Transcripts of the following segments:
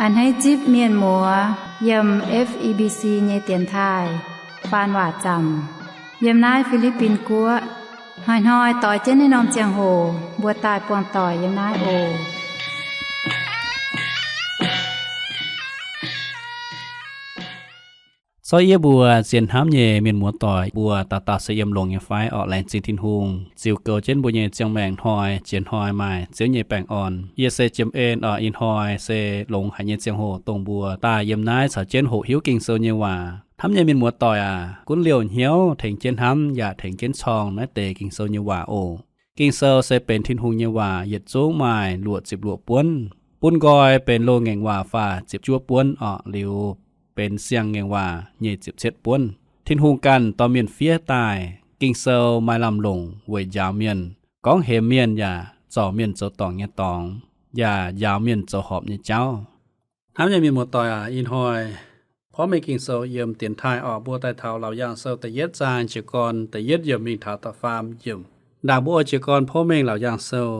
A'hneiv zipv mienh muoz yiem F E B C nyei dienx taaih faan waac zaamc yiem naaiv Fi^li^bin Guoqv. Hnoi-hnoi doix jienv naaiv norm ziangh hoc mbuo daaih buangh doic yiem naaiv oc. Zorqv yie mbuo sienx hnamv nyei mienh muoz doic mbuo dauh dauh se yiem longx nyei fai orqc? Laengz zingh Tin-Hungh ziux goux jienv mbuo nyei ziangh maengc hnoi jiex hnoi maaih Ziouv nyei baengh orn. Yie se Jiem En orqc. Ih hnoi se longx haic nyei ziangh hoc dongh mbuo daaih yiem naaiv caux jienv hoqc hiuv Ging-Sou nyei waac. Hnamv nyei mienh muoz doic aac, gunv liouh hnyouv tengx jienv hnamv yaac tengx jienv corng naaiv deix Ging-Sou nyei waac oc. Ging-Sou se benx Tin-Hungh nyei waac, yietc zungv maaih luoqc ziepc luoqc buonv. Bun nqoi benx loz-ngaengc waac faah ziepc juov buonv orqc, liuz benx siang-ngaengc waac nyei ziepc cietv buonv. Tin-Hungh ganh dorh mienh fiev daaih. Ging-Sou maaih lamh longc weic njaaux mienh, gorngv hemx mienh yaac zorc mienh zoux dorngc nyei dorngx, yaac njaaux mienh zoux horpc nyei jauv. Hnamv nyei mienh muoz doic aac, ih hnoi porv mengh Ging-Sou yiem dienx taaih orqc, mbuo daaih taux Laauc Yaangh Sou da'yietv zaang jiez gorn da'yietv yiemc mingh taux da'faam yiemc. Ndaangc mbuo oix jiez gorn porv mengh Laauc Yaangh Sou,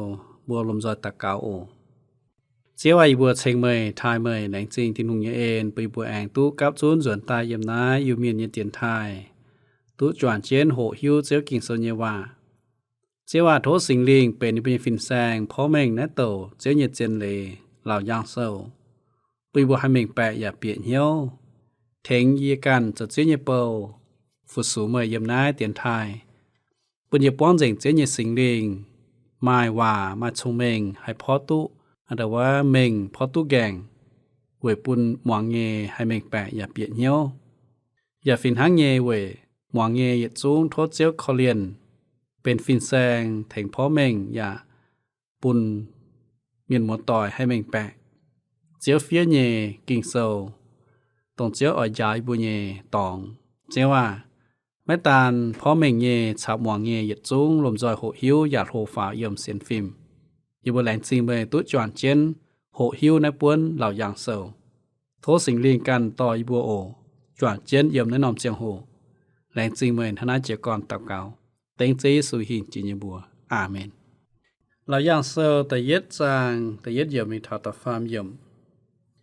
mbuo lomh nzoih daux gaux oc. Ziouv aac, yie mbuo ceng meih, taaih meih, laengz zingh Tin-Hungh nyei en bun yie mbuo aengx duqv gapv zunv nzuonx daaih yiem naaiv Iu-Mienh nyei dienx taaih, duqv juangc jienv hoqc hiuv Ziouv Ging-Sou nyei waac. Ziouv aac, tov Singx Lingh benx yie mbuo nyei fin-saeng porv mengh naaiv douc Ziouv nyei zien leiz, Laauc Yaangh Sou, bun yie mbuo haih mengh baeqc yaac bieqc hnyouv, tengx yie ganh zoux Ziouv nyei bou, fu-sux meih yiem naaiv dienx taaih, bun yie buangv nzengc Ziouv nyei Singx Lingh maaih waac maaih cong-mengh haih porv duqv a'ndau wuov mengh porv duqv nqaengc, weic bun muangx nyei haih mengh baeqc yaac bieqc hnyouv. Yaac fih hnangv nyei weic muangx nyei yietc zungv tov Ziouv korv-lienh, benx fin-saeng tengx porv mengh yaac bun mienh muoz-doic haih mengh baeqc Ziouv fiev nyei Ging-Sou, dongh Ziouv oix njaaux yie mbuo nyei dorngx. Ziouv aac, maiv daan porv mengh nyei caux muangx nyei yietc zungv lomh nzoih hoqc hiuv yaac hlo faaux yiem sienx fim. Yie mbuo laengz zingh meih duqv juangc jienv hoqc hiuv naaiv buonv Laauc Yaangh Sou. Tov Singx Lingh ganh dorh yie mbuo oc, juangc jienv yiem naaiv norm ziangh hoc. Laengz zingh meih hnangv naaiv jiez gorn daux gaux, dengv Ziouv Yesu hingh jiex nyei mbuox. Aamen. Laauc Yaangh Sou da'yietv zaang da'yietv yiemc mingh taux da'faam yiemc.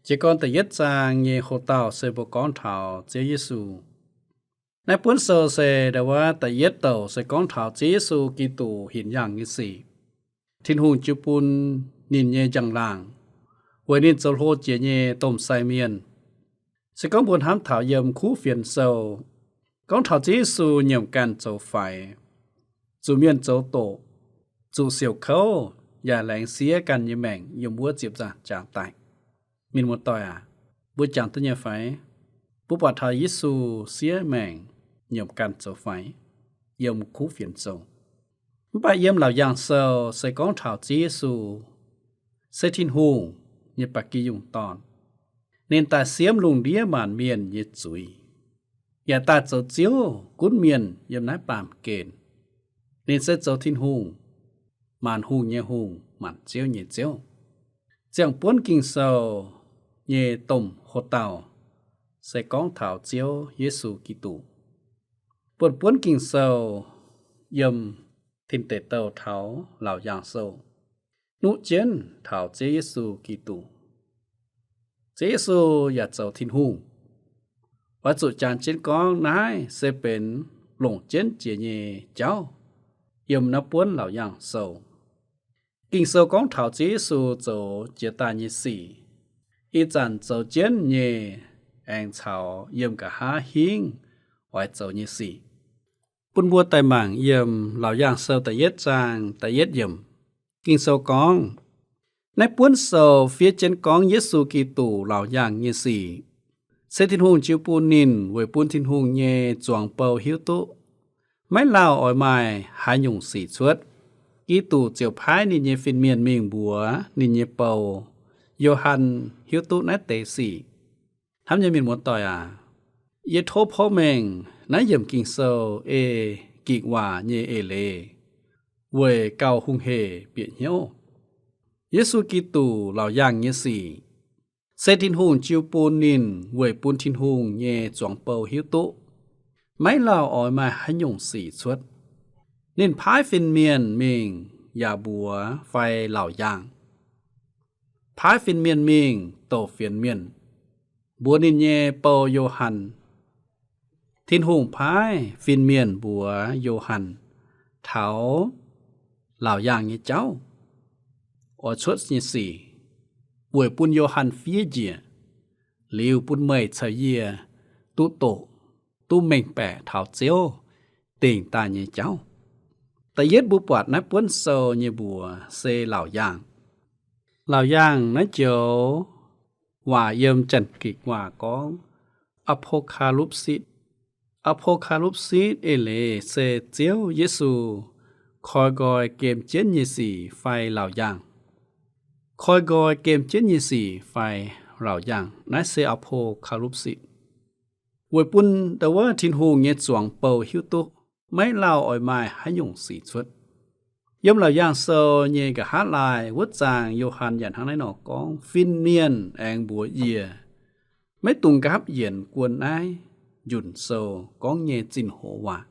Jiez gorn da'yietv zaang nyei hoc-dauh se mbuo gorngv taux Ziouv Yesu. Naaiv buonv sou se ndo wuov da'yietv douc se gorngv taux Ziouv Yesu Giduc hinc yaangh nyei sic. Tin-Hungh jiu bun ninh nyei njang-laangc, weic ninh zoux hlo jiex nyei domh sai mienh. Se gorngv mbuo hnamv taux yiem Kuv Fienx Sou, gorngv taux Ziouv Yesu nyiemc ganh zoux faix, zuqc mienh zoux doqc, zuqc siouc kouv, yaac laengz siev ganh nyei maengc yiem wuov ziepc nzaangc jaax daic. Mienh muoz-doic aac, mbuo jangx duqv nyei fai? Mbuo buatc taux Yesu siev maengc nyiemc ganh zoux faix yiem Kuv Fienx Sou. Mv baac yiem Laauc Yaangh Sou se gorngv taux Ziouv Yesu se Tin-Hungh nyei ba'gi yungh dorn. Ninh daaih siemv lungh ndiev maanc mienh nyei zuiz, yaac daaih zoux Ziouv gunv mienh yiem naaiv baamh gen. Ninh se zoux Tin-Hungh, maanc hungh nyei Hungh, maanc ziouv nyei Ziouv. Ziangh buonv Ging-Sou nyei domh hoc-dauh se gorngv taux Ziouv Yesu Giduc. Buonv-buonv Ging-Sou yiem Tin Deic Douh taux Laauc Yaangh Sou nuqv jienv taux Ziouv Yesu Giduc. Ziouv Yesu yaac zoux Tin-Hungh. Oix zuqc jangx jienv gorngv naaiv se benx longc jienv jiex nyei jauv yiem naaiv buonv Laauc Yaangh Sou. Ging-Sou gorngv taux Ziouv Yesu zoux jiex daaih nyei sic, ih zanc zoux jienv nyei, aengx caux yiem nqa'haav hingv oix zoux nyei sic. Bun mbuo daaih mangc yiem Laauc Yaangh Sou da'yietv zaang da'yietv yiemc. Ging-Sou gorngv, naaiv buonv sou fiev jienv gorngv Yesu Giduc laauc yaangh nyei sic, se Tin-Hungh jiu bun ninh weic bun Tin-Hungh nyei zuangx bou hiuv duqv maiv lauh oix maaih haaix nyungc sic cuotv. Giduc ziouc paaiv ninh nyei fin-mienh mingh mbuox ninh nyei bou, Yo^han, hiuv duqv naaiv deix sic. Hnamv nyei mienh muoz-doic aac, yie tov porv mengh naaiv yiemc Ging-Sou ei Ging-Waac nyei eix leiz weic gauh hungh heic bieqc hnyouv. Yesu Giduc laauc yaangh nyei sic, se Tin-Hungh jiu bun ninh weic bun Tin-Hungh nyei zuangx bou hiuv duqv maiv lauh oix maaih haaix nyungc sic cuotv. Ninh paaiv fin-mienh mingh yaac mbuox fai laauc yaangh. paaiv fin-mienh mingh douc fienx mienh, mbuox ninh nyei bou, Yo^han. Tin-Hungh paaiv fin-mienh mbuox Yo^han taux laauc yaangh nyei jauv, oix cuotv nyei sic, weic bun Yo^han fiev njiec, liuz bun meih caux yie duqv doqc, duqv mengh baeqc taux Ziouv dingc daaih nyei jauv. Da'yietv mbuo buatc naaiv buonv sou nyei mbuox se laauc yaangh. Laauc yaangh naaiv joux waac yiem Janx-Gikc waac gorngv apokalupsis. Apokalupsis eix leiz se Ziouv Yesu koi nqoi gem jienv nyei sic fai laauc yaangh. Koi nqoi gem jienv nyei sic fai laauc yaangh, naaiv se apokalupsis. Weic bun ndau wuov Tin-Hungh nyei zuangx bou hiuv duqv maiv lauh oix maaih haaix nyungc sic cuotv. Yiem laauc yaangh sou nyei nqa'haav laai wuov zaang Yo^han yaac hnangv naaiv nor gorngv, fin-mienh aengx mbuox yie, maiv dungx nqaapv yienx guon naaiv njunc sou gorngv nyei zinh hoz waac.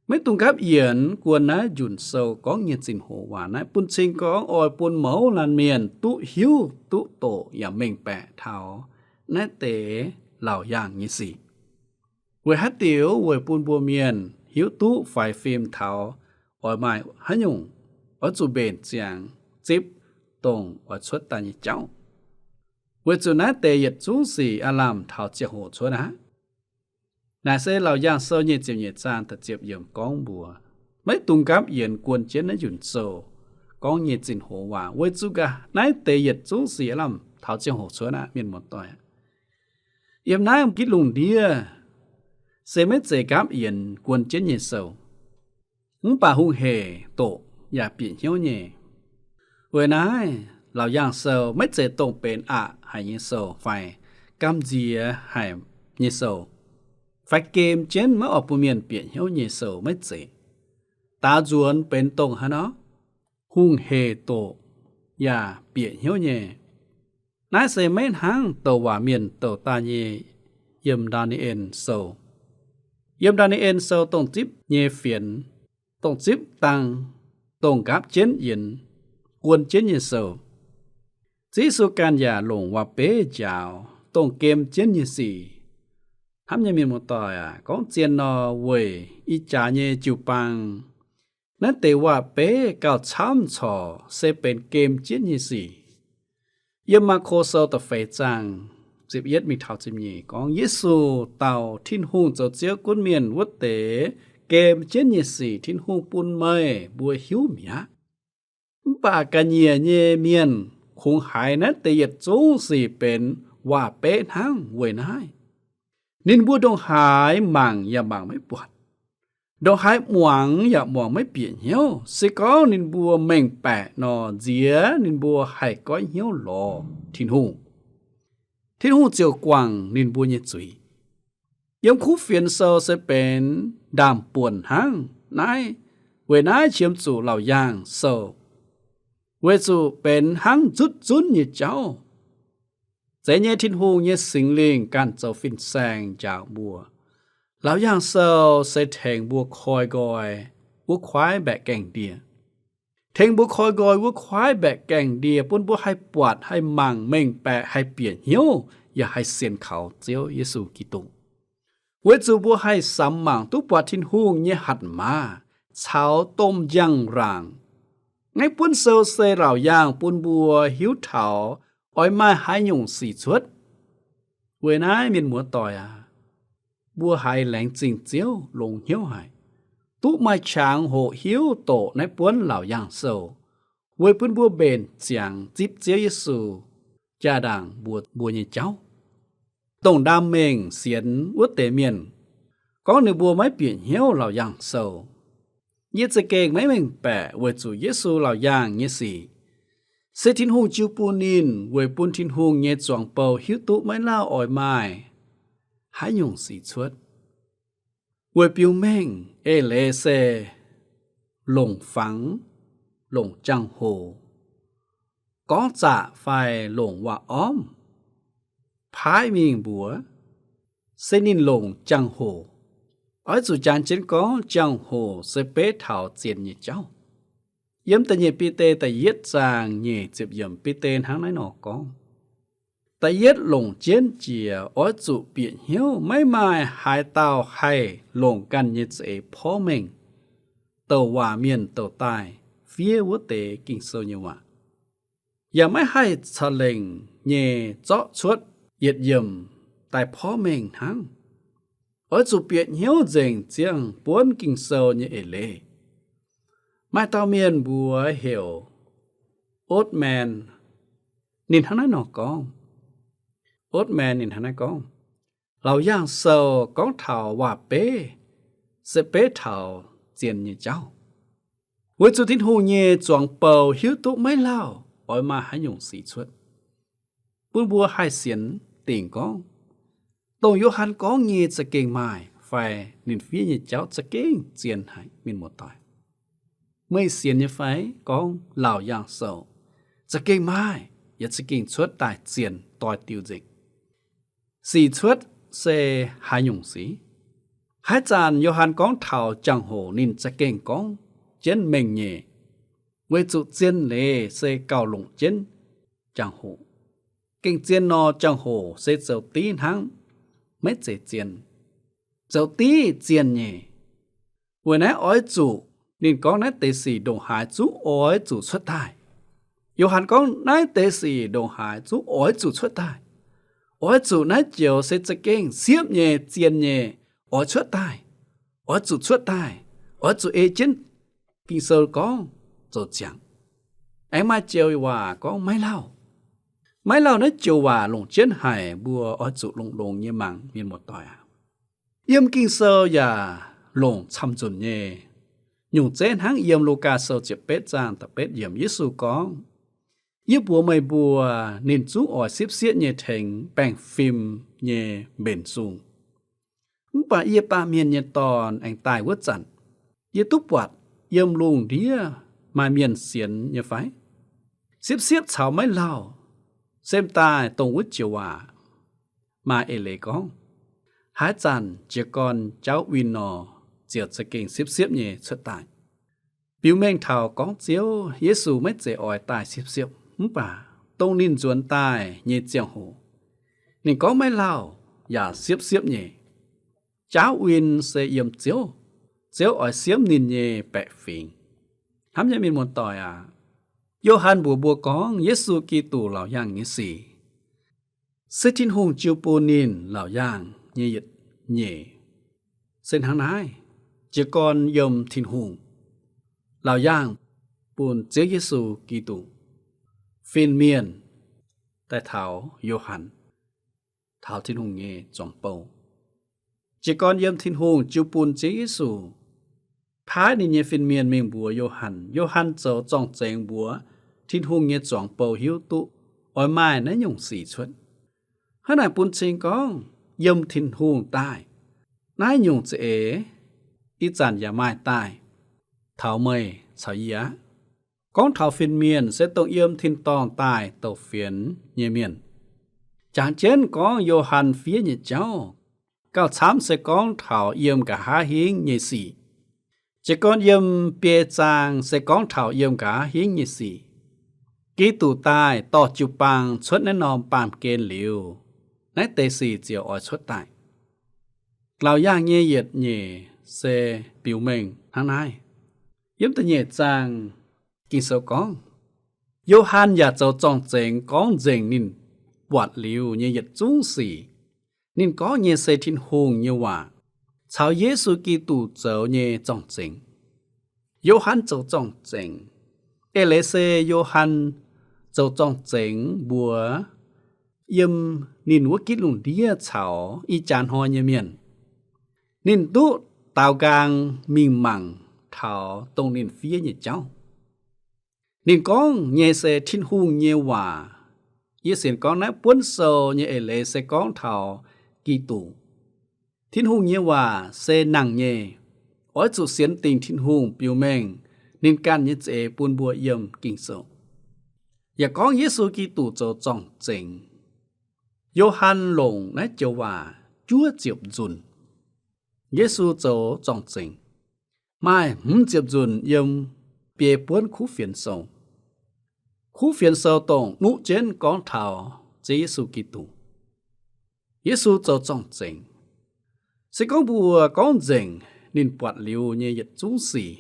Maiv dungx nqaapv yienx guon naaiv njunc sou gorngv nyei zinh hoz waac. Naaiv bun cing gorngv oix bun mouz laanh mienh duqv hiuv, duqv doqc yaac mengh baeqc taux naaiv deix laauc yaangh nyei sic. Weic haaix diuc? Weic bun mbuo mienh hiuv duqv faix fim taux oix maaih haaix nyungc oix zuqc mbenc ziangx zipv dongh oix cuotv daaih nyei jauv. Weic zuqc naaiv deix yietc zungv sic aav lamh taux ziangh hoc cuotv aqv. Naaiv se laauc yaangh sou nyei ziepc nyeic zaang da'ziepc yiemc gorngv mbuox, maiv dungx nqaapv yienx guon jienv naaiv njunc sou gorngv nyei zinh hoz waac, weic zuqc ga'naaiv deix yietc zungv sic aav lamh taux ziangh hoc cuotv aqv, mienh muoz-doic. Yiem naaiv gitv lungh ndiev se maiv zeiz nqaapv yienx guon jienv nyei sou, mv baac hungh hec doqc yaac bieqc hnyouv nyei. Weic naaiv laauc yaangh sou maiv zeiz dongh benx aqc haic nyei sou fai gamh nziex haic nyei sou, fai gem jienv maiv oix bun mienh bieqc hnyouv nyei sou, maiv zeiz. Daaux nzuonx benx dongh haaix nor? Hungh hec doqc yaac bieqc hnyouv nyei. Naaiv se maiv hnangv douc waac mienh douc daaih nyei yiem Ndaa^ni^en Sou. Yiem Ndaa^ni^en Sou dongh zipv nyei fienx, dongh zipv dang, dongh nqaapv jienv yienx, guon jienv nyei sou. Ziouv Yesu ganh yaac longc waac-beiv njaaux dongh gem jienv nyei sic. Hnamv nyei mienh muoz-doic aac, gorngv zien nor, weic ih jaax nyei jiu-baang naaiv deix waac-beiv gauh camv corc se benx gem jienv nyei sic. Yiem Maako Sou da'feix zaang ziepc yietv mingh taux ziepc nyeic gorngv, Yesu dauh Tin-Hungh zoux Ziouv gunv mienh wuov deix gem jienv nyei sic Tin-Hungh bun meih mbuo hiuv mi'aqv. Mv baac ga'nyiec nyei mienh kungx haiz naaiv deix yietc zungv sic benx waac-beiv hnangv. Weic naaiv ninh mbuo ndongc haaix mangc yaac mangc maiv buatc, ndongc haaix muangx yaac muangx maiv bieqc hnyouv. Se gorngv ninh mbuo mengh baeqc nor, nziex ninh mbuo haih goiv hnyouv lorz Tin-Hungh, Tin-Hungh ziouc guangc ninh mbuo nyei zuiz. Yiem Kuv Fienx Sou se benx ndaamv-buonc hnangv naaiv. Weic naaiv qiemx zuqc Laauc Yaangh Sou, weic zuqc benx hnangv nzutv zunv nyei jauv. Zeiz nyei, Tin-Hungh nyei Singx Lingh ganh zoux fin-saeng njaaux mbuo. Laauc Yaangh Sou se tengx mbuo koi nqoi wuov kuaaiv mbaeqc gaengh ndie. Tengx mbuo koi nqoi wuov kuaaiv mbaeqc gaengh ndie, bun mbuo haih buatc, haih mangc, mengh baeqc, haih bieqc hnyouv, yaac haih sienx kaux Ziouv Yesu Giduc. Weic zuqc mbuo haih samx mangc duqv buatc Tin-Hungh nyei hatc maaz caux domh njang-nraangc. Naaiv buonv sou se laauc yaangh bun mbuo hiuv taux oix maaih haaix nyungc sic cuotv. Weic naaiv, mienh muoz-doic aac, mbuo haiz laengz zingh Ziouv longx hnyouv haic, duqv maaih qangx hoqc hiuv doqc naaiv buonv Laauc Yaangh Sou, weic bun mbuo mbenc ziangx zipv Ziouv Yesu jaa-ndaangc mbuox mbuo nyei jauv. Dongh ndaam mengh sienx wuov deix mienh gorngv ninh mbuo maiv bieqc hnyouv Laauc Yaangh Sou. Yie za'gengh maiv mengh baeqc weic zuqc Yesu laauc yaangh nyei sic se Tin-Hungh jiu bun ninh, weic bun Tin-Hungh nyei zuangx bou hiuv duqv maiv lauh oix maaih haaix nyungc sic cuotv. Weic biux mengh eix leiz se longc fangx, longc jangx-hoc, gorngv zaqc fai longc waac-ormv paaiv mingh mbuox, se ninh longc jangx-hoc. Oix zuqc jangx jienv gorngv jangx-hoc se beiv taux zien nyei jauv. Yiem da'nyeic Bide da'yietv zaang nyeic ziepc yiemc, Bide hnangv naaiv nor gorngv, da'yietv longc jienv jiex oix zuqc bieqc hnyouv maiv maaih haaix dauh haih longc ganh nyei za'eix porv mengh douc waac mienh douc daaih fiev wuov deix Ging-Sou nyei waac, yaac maiv haih caux lengc nyei zorqv cuotv yietc yiemc daaih porv mengh hnangv. Oix zuqc bieqc hnyouv nzengc ziangh buonv Ging-Sou nyei eix leiz. Maaih dauh mienh mbuox heuc Old Man, ninh hnangv naaiv nor gorngv. Old Man ninh hnangv naaiv gorngv, Laauc Yaangh Sou gorngv taux waac-beiv se beiv taux zien nyei jauv, weic zuqc Tin-Hungh nyei zuangx bou hiuv duqv maiv lauh oix maaih haaix nyungc sic cuotv. Bun mbuo haih sienx dingc gorngv, dongh Yo^han gorngv nyei za'gengh maaih fai ninh fiev nyei jauv za'gengh zien haic, mienh muoz-doic. Meih sienx nyei fai gorngv Laauc Yaangh Sou za'gengh maaih yaac za'gengh cuotv daaih zien doix-diuh nzengc? Sic cuotv se haaix nyungc sic? Haaix zanc Yo^han gorngv taux jangx-hoc ninh za'gengh gorngv jienv mengh nyei, weic zuqc zien leiz se gauh longc jienv jangx-hoc. Gengh zien nor, jangx-hoc se zoux div hnangv, maiv zeiz zien. Zoux div zien nyei. Weic naaiv oix zuqc ninh gorngv naaiv deix sic ndongc haaix zungv oix zuqc cuotv daaih. Yo^han gorngv naaiv deix sic ndongc haaix zungv oix zuqc cuotv daaih. Oix zuqc naaiv joux se za'gengh siepv nyei, zien nyei, oix cuotv daaih, oix zuqc cuotv daaih, oix zuqc ei jienv Ging-Sou gorngv zoux ziangx. Aengx maaih joux waac gorngv maiv lauh. Maiv lauh naaiv joux waac longc jienv haic, mbuo oix zuqc longx-longx nyei mangc, mienh muoz-doic aac. Yiem Ging-Sou yaac longc camv-nzunc nyei. Nyungc zeiv hnangv yiem Lugaa Sou ziepc betv zaang da'betv yiemc, Yesu gorngv, Yie mbuox meih mbuo, ninh zungv oix sipv sieqv nyei tengx baengh fim nyei mbenc sung. Mv baac yie, Baamh Mienh nyei Dorn, aengx daaih wuov zanc, yie duqv buatc yiem lungh ndiev maaih mienh sienx nyei fai? Sipv sieqv caux maiv lauh se m'daaih dongh wuov joux waac. Maaih eix leiz gorngv, haaix zanc jiez gorn jaauv win nor, ziouc za'gengh sipv sieqv nyei cuotv daaih. Biux mengh taux gorngv Ziouv Yesu maiv zeiz oix daaih sipv sieqv, mv baac dongh ninh nzuonx daaih nyei ziangh hoc, ninh gorngv maiv lauh yaac sipv sieqv nyei. Jaauv win se yiem Ziouv. Ziouv oix siemv ninh nyei baeqc fingx. Hnamv nyei mienh muoz-doic aac, Yo^han mbuox mbuo gorngv Yesu Giduc laauc yaangh nyei sic se Tin-Hungh jiu bun ninh laauc yaangh nyei yietc nyeic. Se hnangv naaiv, jiez gorn yiem Tin-Hungh, laauc yaangh bun Ziouv Yesu Giduc, fin-mienh daaih taux Yo^han, taux Tin-Hungh nyei zuangx bou. Jiez gorn yiem Tin-Hungh jiu bun Ziouv Yesu, paaiv ninh nyei fin-mienh mingh mbuox Yo^han. Yo^han zoux zorng-zengx mbuox Tin-Hungh nyei zuangx bou hiuv duqv oix maaih naaiv nyungc sic cuotv. Hnangv naaic bun cing gorngv yiem Tin-Hungh daaih, naaiv nyungc za'eix ih zanc yaac maaih daaih taux meih caux yie aqv. Gorngv taux fin-mienh se dongh yiem tin-dorngh daaih douc fienx nyei mienh. Jangx jienv gorngv Yo^han fiev nyei jauv gauh camv se gorngv taux yiem nqa'haav hingv nyei sic. Jiez gorn yiem biei zaang se gorngv taux yiem nqa'haav hingv nyei sic. Giduc daaih dorh jiu-baang cuotv naaiv norm baamh gen liuz, naaiv deix sic ziouc oix cuotv daaih. Laauc yaangh nyei yietc nyeic se biux mengh hnangv naaiv. Yiem da'nyeic zaang, Ging-Sou gorngv, Yo^han yaac zoux zorng-zengx gorngv nzengc ninh buatc liuz nyei yietc zungv sic. Ninh gorngv nyei se Tin-Hungh nyei waac caux Yesu Giduc zoux nyei zorng-zengx. Yo^han zoux zorng-zengx. Eix leiz se Yo^han zoux zorng-zengx mbuox yiem ninh wuov gitv lungh ndiev caux ih jaax hnoi nyei mienh. Ninh duqv daaux nqaang mingh mangc taux dongh ninh fiev nyei jauv. Ninh gorngv nyei se Tin-Hungh nyei waac. Yie sienx gorngv naaiv buonv sou nyei eix leiz se gorngv taux Giduc. Tin-Hungh nyei waac se nangh nyei. Oix zuqc sienx dingc Tin-Hungh biux mengh ninh ganh nyei za'eix bun mbuo yiem Ging-Sou. Yaac gorngv Yesu Giduc zoux zorng-zengx. Yo^han longc naaiv joux waac juov ziepc nzunc Yesu zoux zorng-zengx. Maaih hmz ziepc nzunc yiem biei buonv kuv fienx sou. Kuv fienx sou dongh nuqv jienv gorngv taux Ziouv Yesu Giduc. Yesu zoux zorng-zengx. Se gorngv mbuo gorngv nzengc ninh buatc liuz nyei yietc zungv sic,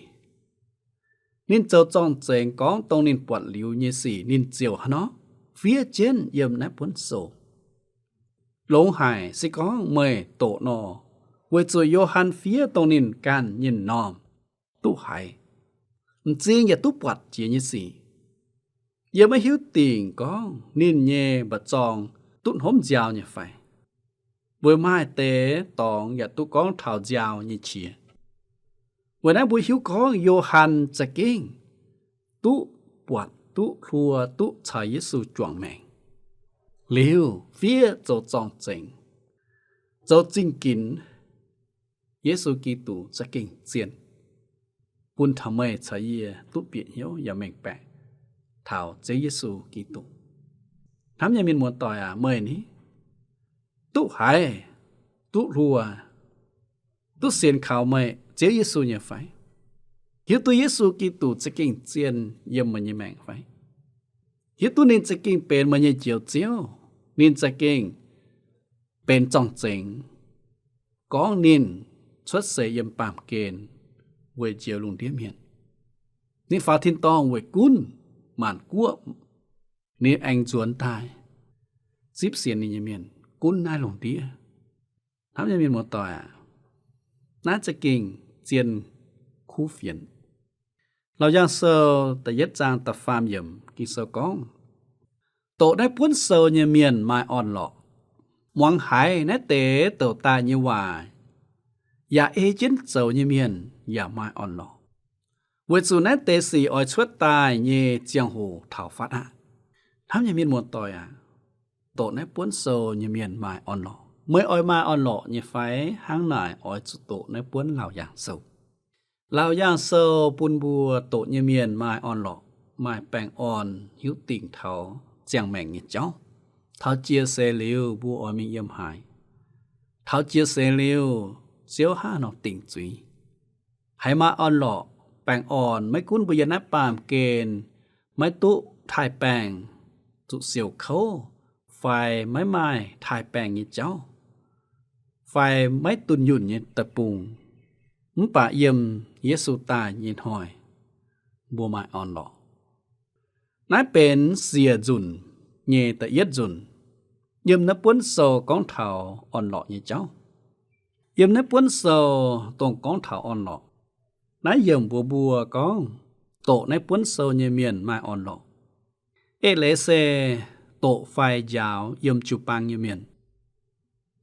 ninh zoux zorng-zengx gorngv dongh ninh buatc liuz nyei sic ninh ziouc haaix nor fiev jienv yiem naaiv buonv sou. Longx haic se gorngv meih doqc nor, weic zuqc Yo^han fiev dongh ninh ganh nyei m'normh duqv haiz. M'zing yaac duqv buatc jiex nyei sic. Yie maiv hiuv dingc gorngv ninh nyei mba'zorng duqv hnomv nziaaux nyei fai. Weic maaih deix dorngx yaac duqv gorngv taux nziaaux nyei qiex. Weic naaiv mbuo hiuv gorngv Yo^han za'gengh duqv buatc, duqv hluo, duqv caux Yesu juangc maengc. Liuz fiev zoux zorng-zengx, zoux zingh ginx, Yesu Giduc za'gengh zien, bun taux meih caux yie duqv bieqc hnyouv yaac mengh baeqc taux Ziouv Yesu Giduc. Hnamv nyei mienh muoz-doic aac, meih ni duqv haiz, duqv hluo, duqv sienx kaux meih Ziouv Yesu nyei fai? Hiuv duqv Yesu Giduc za'gengh zien yiem meih nyei maengc fai? Hiuv duqv ninh za'gengh benx meih nyei Njoux Ziouv, ninh za'gengh benx zorng-zengx, gorngv ninh cuotv seix yiem baamh gen weic njoux lungh ndiev mienh. Ninh faaux tin-dorngh weic gunv maanc guoqv, ninh aengx nzuonx daaih zipv sienx ninh nyei mienh gunv naaiv lungh ndiev. Hnamv nyei mienh muoz-doic aac, naaiv za'gengh zien kuv fienx. Laauc Yaangh Sou da'yietv zaang da'faam yiemc Ging-Sou gorngv, doqc naaiv buonv sou nyei mienh maaih orn-lorqc. Muangx haiz naaiv deix douc daaih nyei waac yaac ei jienv zoux nyei mienh yaac maaih orn-lorqc, weic zuqc naaiv deix sic oix cuotv daaih nyei ziangh hoc taux fatv aqv. Hnamv nyei mienh muoz-doic aac, doqc naaiv buonv sou nyei mienh maaih orn-lorqc. Meih oix maaih orn-lorqc nyei fai? Hnangv naaic oix zuqc doqc naaiv buonv Laauc Yaangh Sou. Laauc Yaangh Sou bun mbuo doqc nyei mienh maaih orn-lorqc, maaih baengh orn, hiuv dingc taux ziangh maengc nyei jauv. Taux jiex seix liuz mbuo oix mingh yiem haaix? Taux jiex seix liuz Ziouv hnangv haaix nor dingc zuiz? Haiz maaih orn-lorqc, baengh orn, maiv gunv mbuo yiem naaiv baamh gen maiv duqv taaih baengh, zuqc siouc kouv, fai maiv maaih taaih baengh nyei jauv, fai maiv dunh yunh nyei deic-bung, mv baac yiem Yesu daaih nyei hnoi mbuo maaih orn-lorqc. Naaiv benx siec nzunc nyei da'yietv nzunc. Yiem naaiv buonv sou gorngv taux orn-lorqc nyei jauv. Yiem naaiv buonv sou dongh gorngv taux orn-lorqc. Naaiv yiemc mbuox mbuo gorngv doqc naaiv buonv sou nyei mienh maaih orn-lorqc. Eix leiz se doqc fai njaaux yiem jiu-baang nyei mienh.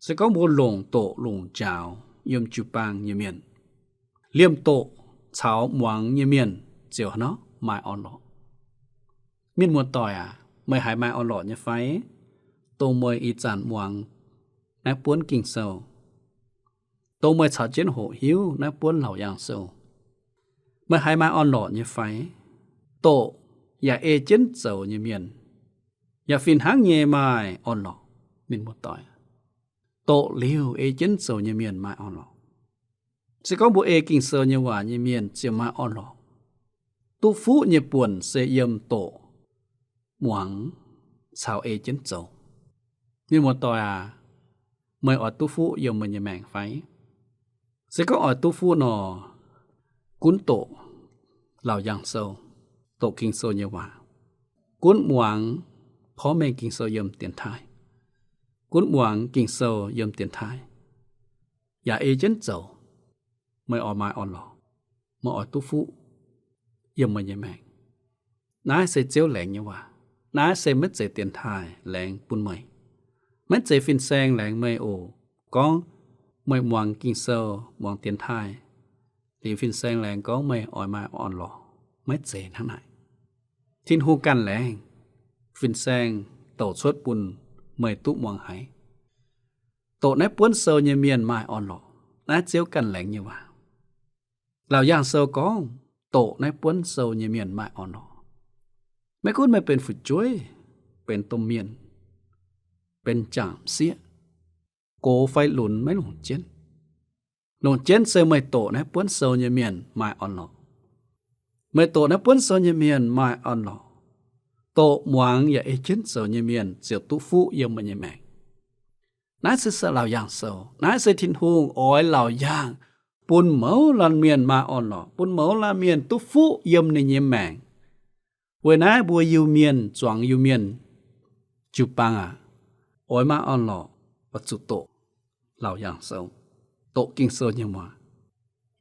Se gorngv mbuo longc doqc longc njaaux yiem jiu-baang nyei mienh, liemh doqc caux muangx nyei mienh ziouc hnangv maaih orn-lorqc. Mienh muoz-doic aac, meih haiz maaih orn-lorqc nyei fai? Dongh meih ih zanc muangx naaiv buonv Ging-Sou, dongh meih caux jienv hoqc hiuv naaiv buonv Laauc Yaangh Sou, meih haiz maaih orn-lorqc nyei fai? Doqc yaac ei jienv zoux nyei mienh yaac fih hnangv nyei maaih orn-lorqc. Mienh muoz-doic, doqc liuz ei jienv zoux nyei mienh maaih orn-lorqc. Se gorngv mbuo ei Ging-Sou nyei waac nyei mienh ziouc maaih orn-lorqc. Duqv fuqv nyei buonc se yiem doqc, muangx caux ei jienv zoux. Mienh muoz-doic aac, meih oix duqv fuqv yiem meih nyei maengc fai? Se gorngv oix duqv fuqv nor, gunv doqc Laauc Yaangh Sou, doqc Ging-Sou nyei waac, gunv muangx porv mengh Ging-Sou yiem dienx taaih, gunv muangx Ging-Sou yiem dienx taaih, yaac ei jienv zoux, meih oix maaih orn-lorqc, meih oix duqv fuqv yiem meih nyei maengc. Naaiv se Ziouv laengz nyei waac. Naaiv se maiv zeiz dienx taaih laengz bun meih. Maiv zeiz fin-saeng laengz meih oc. Gorngv meih muangx Ging-Sou, muangx dienx taaih, liuz fin-saeng laengz gorngv meih oix maaih orn-lorqc. Maiv zeiz hnangv naaic. Tin-Hungh ganh laengz fin-saeng douc cuotv bun meih duqv muangx haiz. Doqc naaiv buonv sou nyei mienh maaih orn-lorqc. Naaiv Ziouv ganh laengz nyei waac. Laauc Yaangh Sou gorngv, doqc naaiv buonv sou nyei mienh maaih orn-lorqc. Maiv gunv meih benx fu'jueiv, benx domh mienh, benx m'jangc m'sieqv, gox fai lunx maiv longc jienv. Longc jienv se meih doqc naaiv buonv sou nyei mienh maaih orn-lorqc. Meih doqc naaiv buonv sou nyei mienh maaih orn-lorqc. Doqc muangx yaac ei jienv zoux nyei mienh ziouc duqv fuqv yiem meih nyei maengc. Naaiv se, se laauc yaangh sou. Naaiv se Tin-Hungh oix laauc yaangh bun mouz laanh mienh maaih orn-lorqc, bun mouz laanh mienh duqv fuqv yiem ninh nyei maengc. Weic naaiv mbuo Iu-Mienh, zuangx Iu-Mienh, jiu-baang aac, oix maaih orn-lorqc oix zuqc doqc laauc yaangh sou, doqc Ging-Sou nyei waac.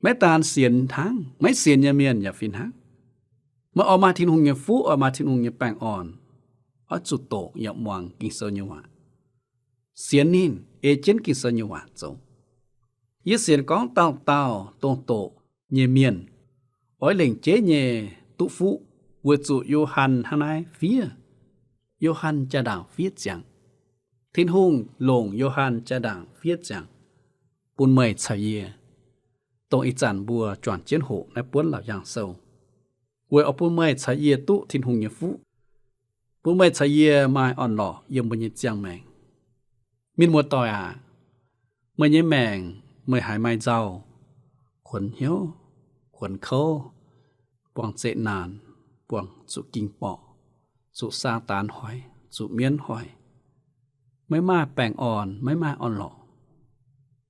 Maiv daan sienx hnangv, maiv sienx nyei mienh yaac fih hnangv. Meih oix maaih Tin-Hungh nyei fuqv, oix maaih Tin-Hungh nyei baengh orn, oix zuqc doqc yaac muangx Ging-Sou nyei waac. Sienx ninh, ei jienv Ging-Sou nyei waac zoux. Yie sienx gorngv dauh dauh dongh doqc nyei mienh oix lengc jeiv nyei duqv fuqv, weic zuqc Yo^han hnangv naaiv fiev. Yo^han jaa-ndaangc fiev ziangx. Tin-Hungh longc Yo^han jaa-ndaangc fiev ziangx bun meih caux yie, dongh ih zanc mbuo juangc jienv hoqc naaiv buonv laauc yaangh sou, weic oix bun meih caux yie duqv Tin-Hungh nyei fuqv, bun meih caux yie maaih orn-lorqc yiem mbuo nyei ziangh maengc. Mienh muoz-doic aac, meih nyei maengc meih haiz maaih nzauh, kuonx hnyouv, kuonx kouv, buangh zeqc naanc, buangh zuqc ging borqc, zuqc Saadaan hoic, zuqc mienv hoic, maiv maaih baengh orn, maiv maaih orn-lorqc,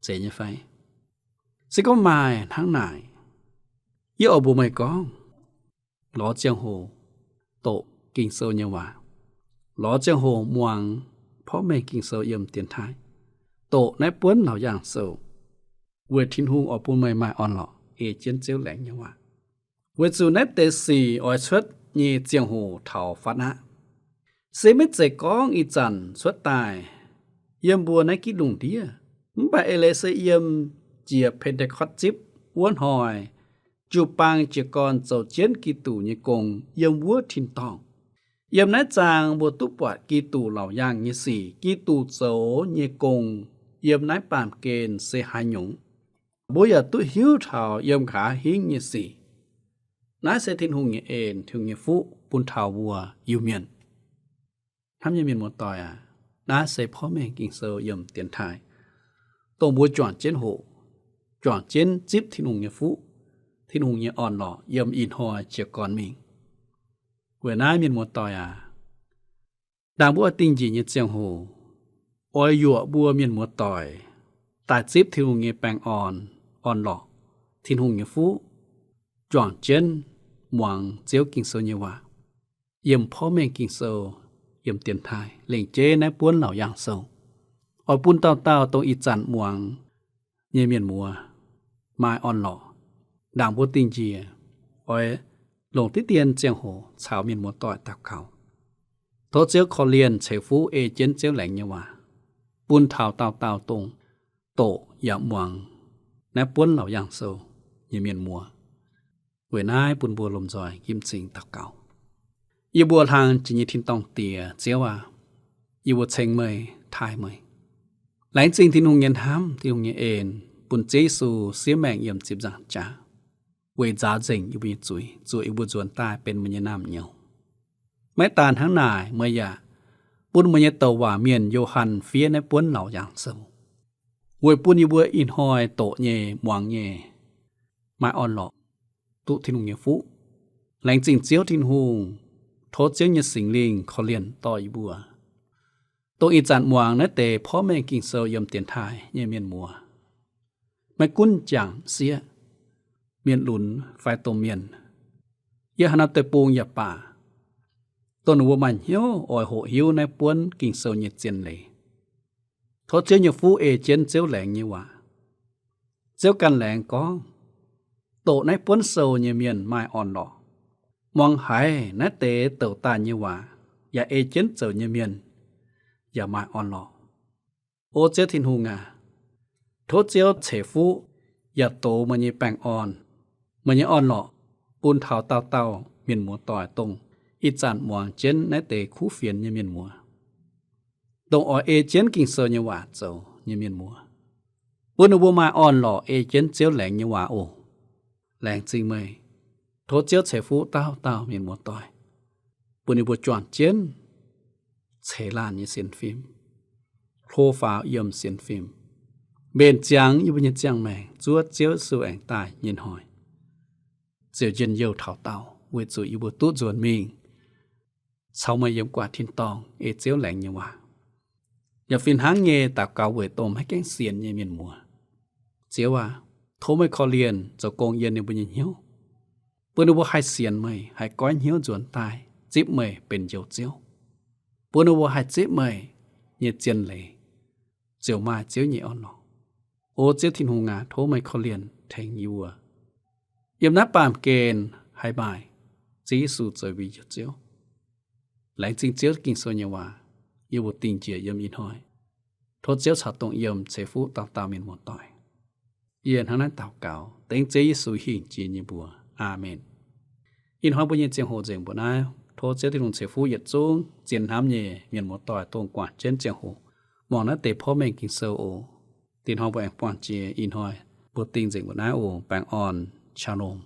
zeiz nyei fai? Se gorngv maaih hnangv naaic, yie oix mbuox meih gorngv, lorz ziangh hoc doqc Ging-Sou nyei waac. Lorz ziangh hoc muangx porv mengh Ging-Sou yiem dienx taaih. Doqc naaiv buonv laauc yaangh sou, weic Tin-Hungh oix bun meih maaih orn-lorqc ei jienv Ziouv laengz nyei waac. Weic zuqc naaiv deix sic oix cuotv nyei ziangh hoc taux fatv aqv. Se maiv zeiz gorngv ih zanc cuotv daaih yiem mbuo naaiv gitv lungh ndiev, mv baac eix leiz se yiem jiex Pen^te^kotv Zipv wuov hnoi, jiu-baang jiez gorn zoux jienv Giduc nyei gong yiem wuov tin-dorngh. Yiem naaiv zaang mbuo duqv buatc Giduc laauc yaangh nyei sic, Giduc zoux nyei gong yiem naaiv baamh gen se haaix nyungc. Mbuo yaac duqv hiuv taux yiem nqa'haav hingv nyei sic. Naaiv se Tin-Hungh nyei en, Tin-Hungh nyei fuqv bun taux mbuo Iu-Mienh. Hnamv nyei mienh muoz-doic aac, naaiv se porv mengh Ging-Sou yiem dienx taaih, dongh mbuo juangc jienv hoqc, juangc jienv zipv Tin-Hungh nyei fuqv, Tin-Hungh nyei orn-lorqc yiem ih hnoi jiez gorn mingh. Weic naaiv mienh muoz-doic aac, ndaangc mbuo oix dingh njiec nyei ziangh hoc, oix yuoqc mbuo mienh muoz-doic daaih zipv Tin-Hungh nyei baengh orn, orn-lorqc, Tin-Hungh nyei fuqv, juangc jienv muangx Ziouv Ging-Sou nyei waac, yiem porv mengh Ging-Sou, yiem dienx taaih, lengc jeiv naaiv buonv laauc yaangh sou, oix bun dauh dauh dongh ih zanc muangx nyei mienh muoz maaih orn-lorqc. Ndaangc mbuo dingh njiec, oix longc diqv dien ziangh hoc caux mienh muoz-doic daux gaux. Tov Ziouv korv-lienh ceix fuqv ei jienv Ziouv laengz nyei waac bun taux dauh dauh dongh doqc yaac muangx naaiv buonv laauc yaangh sou nyei mienh muoz. Weic naaiv bun mbuo lomh nzoih njimv cingx daux gaux. Yie mbuo hlang jiex nyei tin-dorngh Diex, Ziouv aac, yie mbuo ceng meih, taaih meih. Laengz zingh Tin-Hungh nyei hnamv, Tin-Hungh nyei en, bun Ziouv Yesu siev maengh yiem ziepc nzaangc jaax, weic nzaaux nzengc yie mbuo nyei zuiz, zuoqc yie mbuo nzuonx daaih benx meih nyei naamh nyouz. Maiv daan hnangv naaic, meih yaac bun meih nyei douc waac mienh Yo^han fiev naaiv buonv laauc yaangh sou, weic bun yie mbuo ih hnoi doqc nyei, muangx nyei, maaih orn-lorqc, duqv Tin-Hungh nyei fuqv. Laengz zingh Ziouv Tin-Hungh, tov Ziouv nyei Singx Lingh korv-lienh dorh yie mbuo, dongh ih zanc muangx naaiv deix porv mengh Ging-Sou yiem dienx taaih nyei mienh muoz. Maiv gunv jangc sieqv, mienh lunx fai domh mienh, yiem haaix norm deic-bung yaac baac, dongh ninh mbuo maaih hnyouv oix hoqc hiuv naaiv buonv Ging-Sou nyei zien leiz, tov Ziouv nyei fuqv ei jienv Ziouv laengz nyei waac. Ziouv ganh laengz gorngv, doqc naaiv buonv sou nyei mienh maaih orn-lorqc. Muangx haiz naaiv deix douc daaih nyei waac yaac ei jienv zoux nyei mienh yaac maaih orn-lorqc. O Ziouv Tin-Hungh aac, tov Ziouv ceix fuqv yaac dox meih nyei baengh orn, meih nyei orn-lorqc bun taux dauh dauh mienh muoz-doic, dongh ih zanc muangx jienv naaiv deix kuv fienx nyei mienh muoz, dongh oix ei jienv Ging-Sou nyei waac zoux nyei mienh muoz, bun ninh mbuo maaih orn-lorqc ei jienv Ziouv laengz nyei waac oc. Laengz zingh meih. Tov Ziouv ceix fuqv dauh dauh mienh muoz-doic, bun ninh mbuo juangc jienv ceix laanh nyei sienx fim, hlo faaux yiem sienx fim, mbenc ziangx yie mbuo nyei ziangh maengc zuov Ziouv Yesu aengx daaih nyei hnoi, ziouc njien-youh taux daauh. weic zuqc yie mbuo duqv nzuonx mingh caux meih yiem gu'nguaaic tin-dorngh ei Ziouv laengz nyei waac. Yaac fih hnangv nyei daux gaux weic domh maiv gaengh sienx nyei mienh muoz. Ziouv aac, tov meih korv-lienh zoux gong yiem ninh mbuo nyei hnyouv, bun ninh mbuo haih sienx meih, haih goiv hnyouv nzuonx daaih zipv meih benx Njoux Ziouv, bun ninh mbuo haih zipv meih nyei zien leiz, ziouc maaih Ziouv nyei orn-lorqc. O Ziouv Tin-Hungh aac, tov meih korv-lienh tengx yie mbuo yiem naaiv baamh gen haih maaih Ziouv Yesu zoux mbuo nyei Ziouv. Laengz zingh Ziouv Ging-Sou nyei waac, yie mbuo dingh njiec yiem ih hnoi. Tov Ziouv caux dongh yiem ceix fuqv dauh dauh mienh muoz-doic. Yie hnangv naaiv daux gaux dengv Ziouv Yesu hingh jiex nyei mbuox. Aamen. Ih hnoi mbuo nyei ziangh hoc nzengc mbuo naaiv. Tov Ziouv Tin-Hungh ceix fuqv yietc zungv zien hnamv nyei mienh muoz-doic dongh guangc jienv ziangh hoc muangx naaiv deix porv mengh Ging-Sou oc. Dinh hnoi mbuo aengx buangh jiex. Ih hnoi mbuo dingh nzengc mbuo naaiv oc. Baengh orn. Shalom.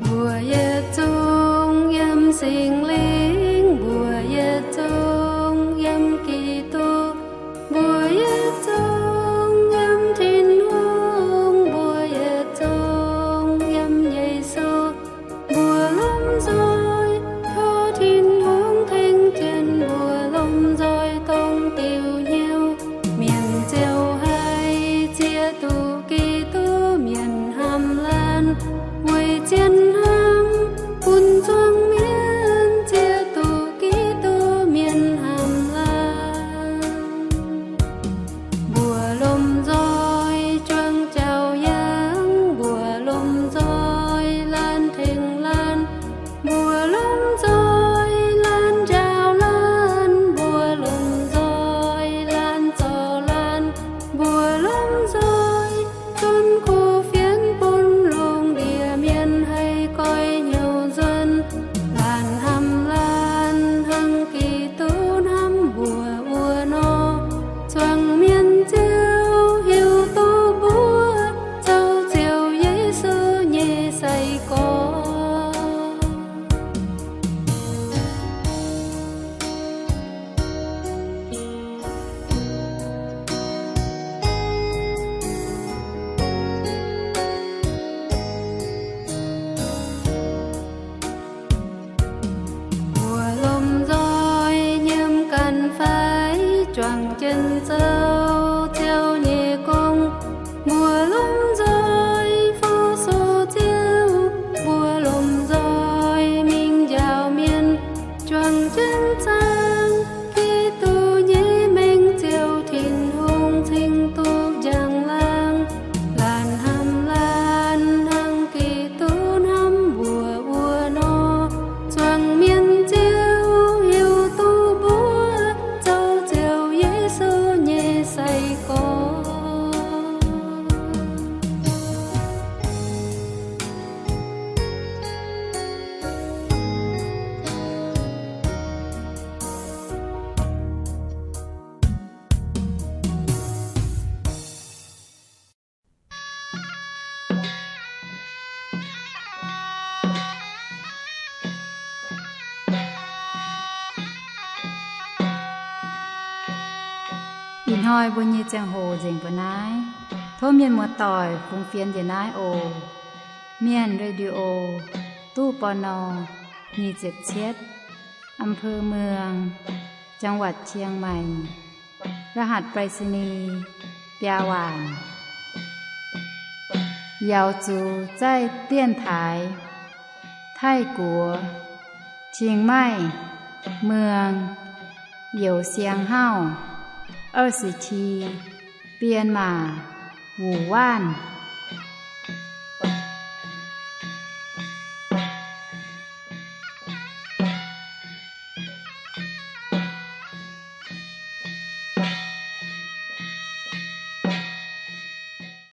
Mbuo yietc zungv yiem Singx Lingh, mbuo yietc zungv yiem Giduc, mbuo yietc zungv yiem Tin-Hungh, mbuo yietc zungv yiem Yesu. Mbuo lomh nzoih tov Tin-Hungh tengx jienv mbuo lomh nzoih dongh diuh hnyouv mienh ziouc haih ziex duqv Giduc mienh hnamv laanh, weic zien hnamv bun zuangx mienh ziex duqv Giduc mienh hnamv laanh. Mbuo lomh nzoih juangc jauv-yangh, mbuo lomh nzoih laanh tengx laanh, mbuo lomh nzoih laanh njaaux laanh, mbuo lomh nzoih laanh zorc laanh, mbuo lomh nzoih zunv kuv fienx bun lungh ndiev mienh haih goiv hnyouv nzuonx. Laanh hnamv laanh hnangv Giduc hnamv mbuo wuov nor, zuangx mienh ziouc hiuv duqv mbuo zoux Ziouv Yesu nyei sai-gorx. Mbuo lomh nzoih nyiemc ganh fai juangc jienv zoux Ziouv nyei gong. Mbuo lomh nzoih fu-sux Ziouv, mbuo lomh nzoih mingh njaaux mienh juangc jienv zaangc Giduc nyei mengh Ziouv Tin-Hungh cingx duqv njang-laangc. Laanh hnamv laanh hnangv Giduc hnamv mbuo wuov nor, zuangx mienh ziouc hiuv duqv mbuo zoux Ziouv Yesu nyei sai-gorx. Ih hnoi mbuo nyei ziangh hoc nzengc mbuo naaiv. Tov mienh muoz-doic fungx fienx njiec naaiv oc. Mienh Radio, ตู้ ปณ. nyic ziepc cietv, อำเภอเมือง จังหวัดเชียงใหม่ รหัสไปรษณีย์ biaa waanc. Yaux zuqc zaih dienx taaix Taiv Guoqv, Chiang Mai, Mueang, Youz Siang Hauv, 二十七, Bienh Maac, Wuc Waanv.